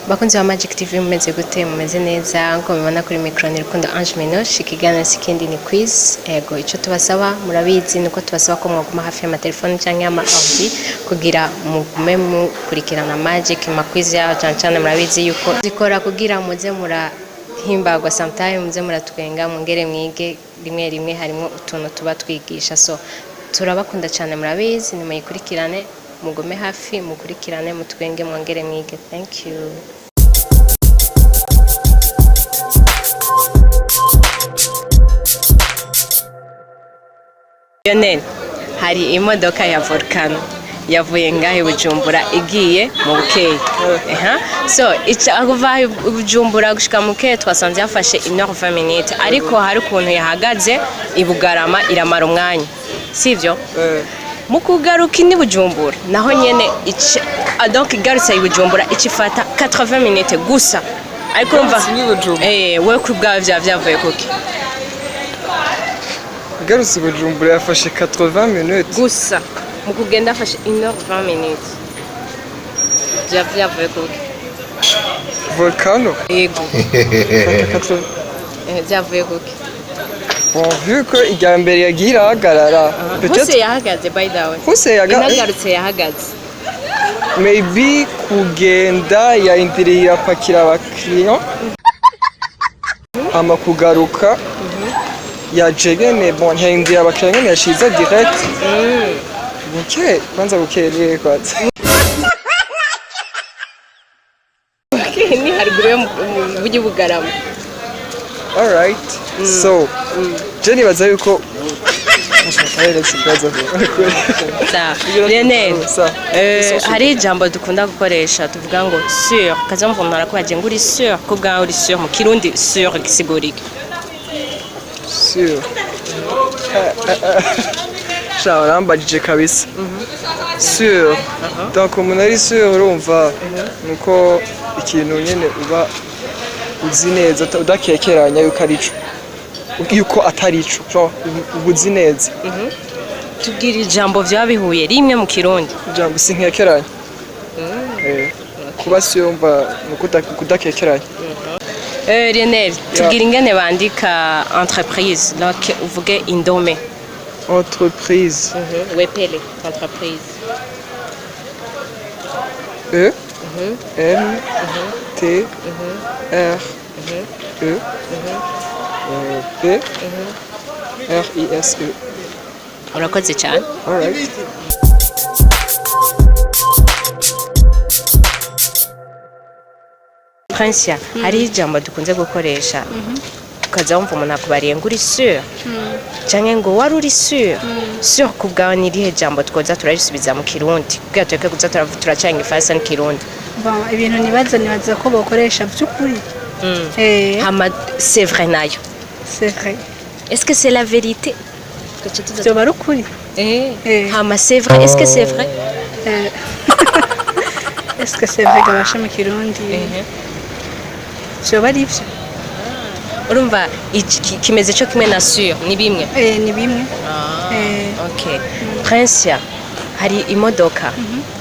Bakunzi ba Magic TV, mumeze gute? Mumeze neza? Nkuko mubibona kuri micro ni Rukundo Ange Minoche. Ikiganiro si ikindi, ni quiz. Ego, ico tubasaba murabizi, nuko tubasaba ko mwaguma hafi y'amatelefoni canke y'ama ordi kugira mugume mukurikirana Magic ma quiz yaho. Cane cane murabizi yuko zikora kugira muze murahimbagwa, sometime muze muratwenga, mwongere mwige. Rimwe rimwe harimo utuntu tuba twigisha, so turabakunda cyane, murabizi. Nimuyikurikirane, mugume hafi, mukurikirane, mutwenge, mwongere mwige. Thank you. Lionel, hari imodoka ya Volcano yavuye ngaho i Bujumbura igiye mu Bukeye. Aha. So kuva i Bujumbura gushika mu Bukeye twasanze yafashe 1h20 minutes, ariko hari ukuntu yahagaze i Bugarama iramara umwanya, sivyo? Mu kugaruka ini Bujumbura naho nyene donc igarutse i Bujumbura icifata 80 minutes gusa, ariko urumva Igarutse ini Bujumbura? Wewe ku bwawe vyavuye kuki? Igarutse i Bujumbura yafashe 80 minutes? Gusa mu kugenda afashe 1h20 minutes, vyavuye kuki? Volcano? Yego. Fata 80. Vyavuye kuki? Bon, vu que irya mbere yagiye irahagarara, Hose peut-être yahagaze, by the way. Hose Inagarutse yahagaze. Maybe kugenda yarindiriye irapakira abakiriya, hama kugaruka yaje nyene, bon, ntiyarindiriye abakiriya nyene, yashize direct. Buke kwanza, bukeye kwanza. Ni haruguru yo mu mujyi Bugarama. Alright, so je nibaza yuko Sawa. Lionel, Sawa. hari ijambo dukunda gukoresha tuvuga ngo sûr, kaza muvuntu arakubaje ngo uri sûr. Ko bwawe uri sûr, mu Kirundi sûr gisigura iki? Sûr. Sha, urambajije kabisa. Sûr. Donc umuntu ari sûr, urumva nuko ikintu nyene uba uzi neza, udakekeranya yuko ari ico, yuko atari ico. Genre, uba uzi neza. Tubwira ijambo vyaba bihuye rimwe mu Kirundi. Ijambo sinkekeranya. Kuba sûr, umva, nuko kudakekeranya. Lionel, tubwira ingene bandika entreprise, donc uvuge indome. Entreprise. Wepele entreprise. E N T R E P R I S E. Urakoze cyane. Alright. Prince, hariho ijambo dukunze gukoresha, ukaza wumva umuntu akubariye ngo uri sûr canke ngo wari uri sûr. Sûr ku bwawe ni irihe jambo twoza turarisubiza mu Kirundi kugira tureke kuza turacanga ifaransa n'ikirundi? Bon, ibintu nibaza ko bokoresha by'ukuri. Hama c'est vrai nayo? C'est vrai. Est-ce que c'est la vérité? Byoba ari ukuri. Hama c'est vrai, est-ce que c'est vrai? Est-ce que c'est vrai gabasha mu Kirundi? Byoba ari ibyo. Urumva kimeze cyo kimwe na sûr, ni bimwe. Ni bimwe. Okay. Prince, hari imodoka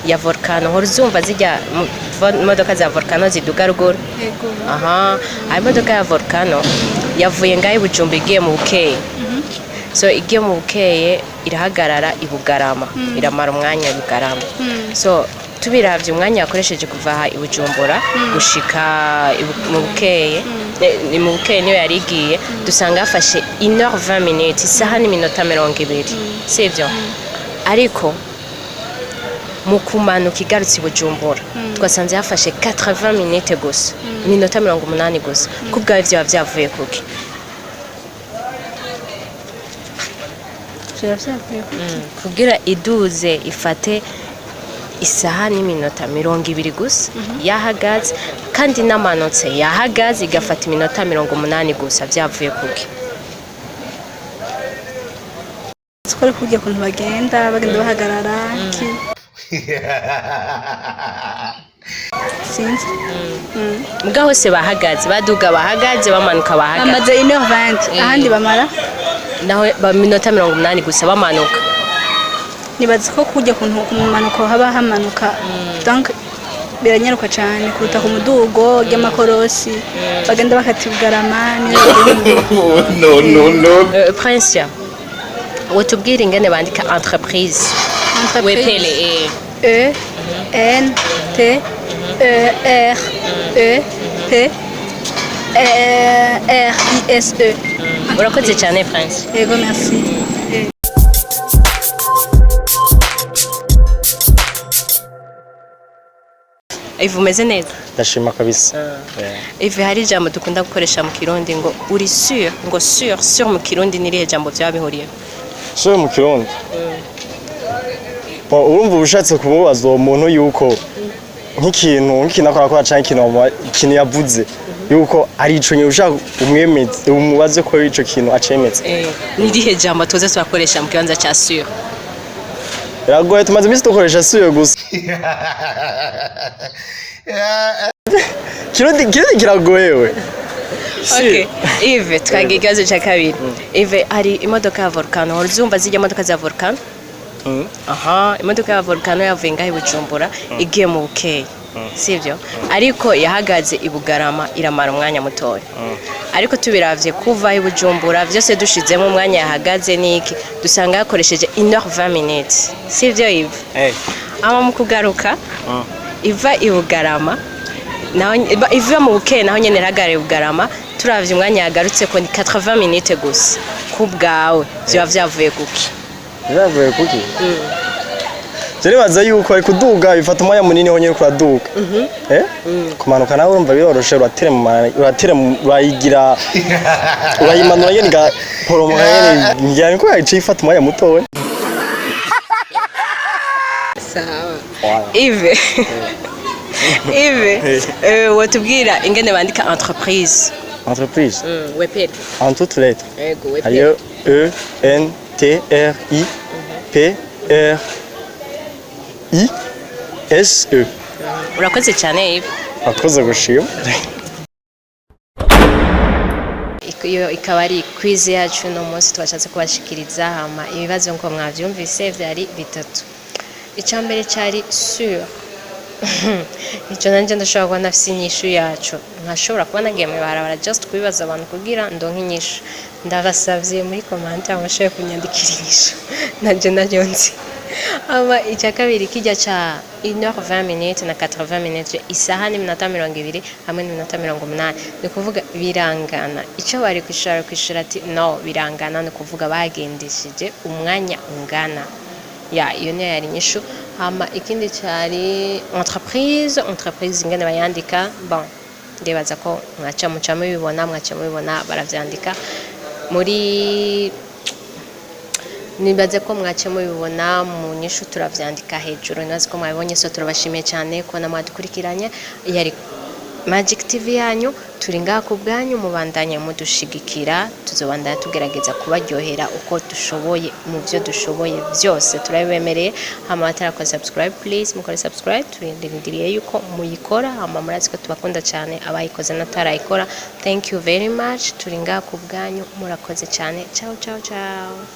ya Volcano, uhora uzumva zijya imodoka za Volcano ziduga ruguru. Yego. Aha, hari imodoka ya Volcano yavuye ngaho i Bujumba igiye mu Bukeye. So igiye mu Bukeye irahagarara i Bugarama, iramara umwanya i Bugarama. So tubiravye umwanya yakoresheje kuva aha i Bujumbura gushika mu Bukeye, ni mu Bukeye niyo yari igiye, dusanga yafashe 1h20 minutes, isaha n'iminota 20, sivyo? Ariko mu kumanuka igarutse i Bujumbura twasanze yafashe 80 minutes gusa, iminota 80 gusa. Ku bwawe vyoba vyavuye kuki? Vyoba vyavuye kuki? Kugira iduze ifate isaha n'iminota 20 gusa yahagaze, kandi namanutse yahagaze igafata iminota 80 gusa, vyavuye kuki? Ko ari kurya ukuntu bagenda bahagarara ki, sinzi. Mbwa hose bahagaze, baduga bahagaze, bamanuka bahagaze. Bamaze 1h20, ahandi bamara Naho minota 80 gusa bamanuka. Nibaza ko kurya ukuntu ku manuko haba hamanuka, donc Biranyaruka cyane kuruta ku mudugo ry'amakorosi bagenda bakata Bugarama niyo bagiye mu mudugo. No, no, no. Prince, wotubwira ingene bandika entreprise? Entreprise. Wepele. E N T E R E P R I S E. Urakoze cyane, Prince. Yego, merci. Ivu, umeze neza? Ndashima kabisa. Ivi, hari ijambo dukunda gukoresha mu Kirundi ngo uri sûr, ngo sûr sûr. Mu Kirundi ni irihe jambo byaba bihuriye? Sûr mu Kirundi. Bon, urumva uba ushatse kumubaza uwo muntu yuko nk'ikintu akora akora canke ikintu yavuze yuko ari ico nyine ushaka umwemeze, umubaze ko ico kintu acemetse. Ni irihe jambo tuze turakoresha mu kibanza ca sûr? Biragoye, tumaze iminsi dukoresha sûr gusa. Kirundi kiragoye we. Okay. Yves, twagiye ikibazo cya kabiri. Yves, hari imodoka ya Volcano. Wari uzumva zijya modoka za Volcano? Aha, imodoka ya Volcano yavuye ngaho i Bujumbura igiye mu Bukeye. Sivyo? Ariko yahagaze i Bugarama iramara umwanya mutoya. Ariko tubiravye kuva i Bujumbura vyose dushizemo umwanya yahagaze niki, dusanga yakoresheje 1h20 minutes. Sivyo, Yves? Eh. Ama mu kugaruka iva i Bugarama naho iva mu Bukeye naho nyene irahagarara i Bugarama, turavye umwanya yagarutse ko ni 80 minutes gusa. Ku bwawe vyoba vyavuye kuki? Biragoye kuki? Je nibaza yuko ari kuduga bifata umwanya munini ho nyine kuraduga. Eh? Kumanuka nawe urumva biroroshe, uratere urayigira, urayimanura nyene igaporomoka nyene, ngira niko yaciye ifata umwanya muto we. Sawa. Yves, Yves, wotubwira ingene bandika entreprise? Entreprise? Wepere. En toutes lettres. Yego, wepere. Hariyo E N T R I P R I S E. Urakoze cyane, Yves. Akoze gushima. Iyo ikaba ari quiz yacu uno munsi twashatse kubashikiriza. Hama ibibazo ngo mwavyumvise vyari bitatu. Icya mbere cyari sûr. Icyo nanjye ndashobora kuba ndafise inyishu yacu, nkashobora kuba nagiye mu ibarabara just kubibaza abantu kugira ndonke inyishu. Ndabasavye muri commentaire mushoboye kunyandikira inyishu, nanje nayo nzi. Hama icya kabiri kijya ca 1h20 minutes na 80 minutes, isaha n'iminota 20 hamwe n'iminota 80, ni ukuvuga birangana. Icyo bari kwishura, bari kwishura ati no, birangana, ni ukuvuga bagendesheje umwanya ungana. Ya, iyo niyo yari inyishu. Hama ikindi cyari entreprise. Entreprise ingene bayandika, bon, ndibaza ko mwaca muca mubibona, mwaca mubibona baravyandika muri, nibaze ko mwace mubibona mu nyishu, turavyandika hejuru, nibaze ko mwabibonye. So turabashimiye cyane kubona mwadukurikiranye. Yari Magic TV yanyu, turi ngaha ku bwanyu, mubandanye mudushigikira, tuzobandanya tugerageza kubaryohera uko dushoboye mu byo dushoboye byose, turabibemereye. Hama batarakora subscribe, please mukore subscribe, turindiriye yuko muyikora. Hama murazi ko tubakunda cyane, abayikoze n'atarayikora, thank you very much, turi ngaha ku bwanyu, murakoze cyane. Ciao ciao ciao.